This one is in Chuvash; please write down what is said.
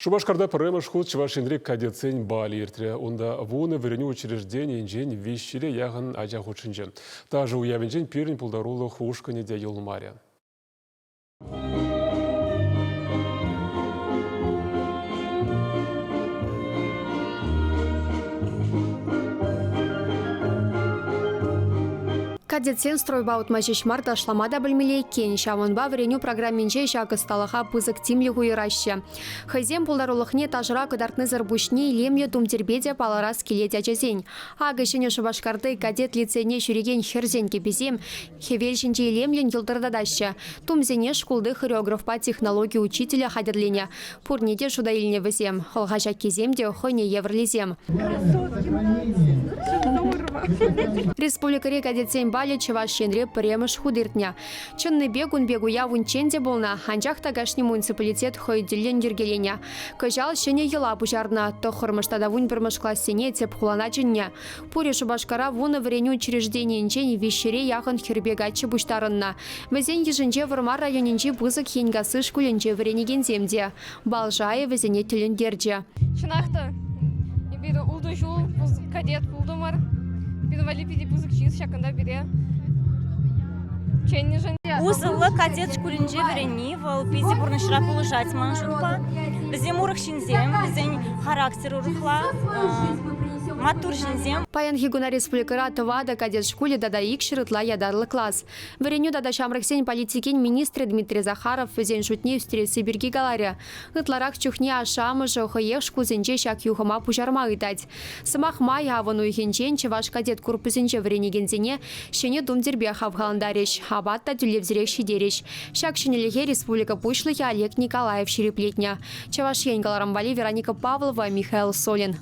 Шупашкарта пӗрремӗш хут Чӑваш Енри кадетсен балӗ иртрӗ. Унта вунӑ вӗренӳ учрежденийӗнчен виҫҫӗре яхӑн ача хутшӑнчӗ. Ташӑ уявӗнчен пирӗн пултарулӑх ушкӑнӗ те юлмарӗ. Кадетсен стройпа утма ҫеҫ мар, ташлама та пӗлмелле иккен. Ҫавӑнпа вӗренӳ программинче ҫак ӑсталӑха пысӑк тимлӗх уйӑраҫҫӗ. Хӑйсен пултарулӑхне ташӑра кӑтартнисӗр пуҫне илемлӗ тумтирпе те палӑрас килет ачасен. Акӑ Ҫӗнӗ Шупашкарти кадет лицейне ҫӳрекен хӗрсен кӗписем хӗвел ҫинче илемлӗн йӑлтӑртатаҫҫӗ. Тумсене шкулти хореографпа технологи учителӗ хатӗрленӗ. Пурне те шута илнӗ вӗсем. Хӑлха ҫаккисем те хӑйне евӗрлисем. Республикӑри кадетсен балӗ Чӑваш Енре пӗрремӗш хут иртнӗ. Чӑннипе кун пек уяв унччен те пулнӑ, анчах та кашни муниципалитет хӑй тӗллӗн йӗркеленӗ. Кӑҫал ҫӗнӗ йӑла пуҫарнӑ. Тӑххӑрмӗш тата вунпӗрмӗш классене тӗп хулана чӗннӗ. Пурӗ Шупашкара вунӑ вӗренӳ учрежденийӗнчен виҫҫӗре яхӑн хӗрпе каччӑ пуҫтарӑннӑ. Вӗсен йышӗнче Вӑрмар районӗнчи Пысӑк Енкасси шкулӗнче вӗренекенсем те. Бал шайӗ вӗсене тӗлӗнтерчӗ. Чӑнах та, эпир ултӑ ҫул кадет пултӑмӑр. Пирӗн валли питӗ пысӑк чыс ҫакӑнта пире чӗннӗшӗн. Усӑллӑ кадет шкулӗнче вӗренни вӑл питӗ пурнӑҫра пулӑшать ман шутпа. Вӗсем урӑх ҫынсем, вӗсен характер урӑхла, маттур ҫынсем. Паянхи куна республикӑра тӑватӑ кадет шкулӗ тата икҫӗр ытла ятарлӑ класс. Вӗренӳ тата ҫамрӑксен политикин министрӗ Дмитрий Захаров вӗсен шутне ӳстересси пирки каларӗ. Ытларах чухне ашшӗ-амӑшӗ хӑех шкулсенче ҫак юхӑма пуҫарма ыйтать. Сӑмах май, авӑн уйӑхӗнчен Чӑваш кадет корпусӗнче вӗренекенсене ҫӗнӗ тумтирпе хавхалантарӗҫ, апат та тӳлевсӗрех ҫитерӗҫ. Ҫак ҫӗнӗлӗхе республика Пуҫлӑхӗ Олег Николаев ҫирӗплетнӗ. Чӑваш Ен кӑларӑм валли Вероника Павлова, Михаил Солин.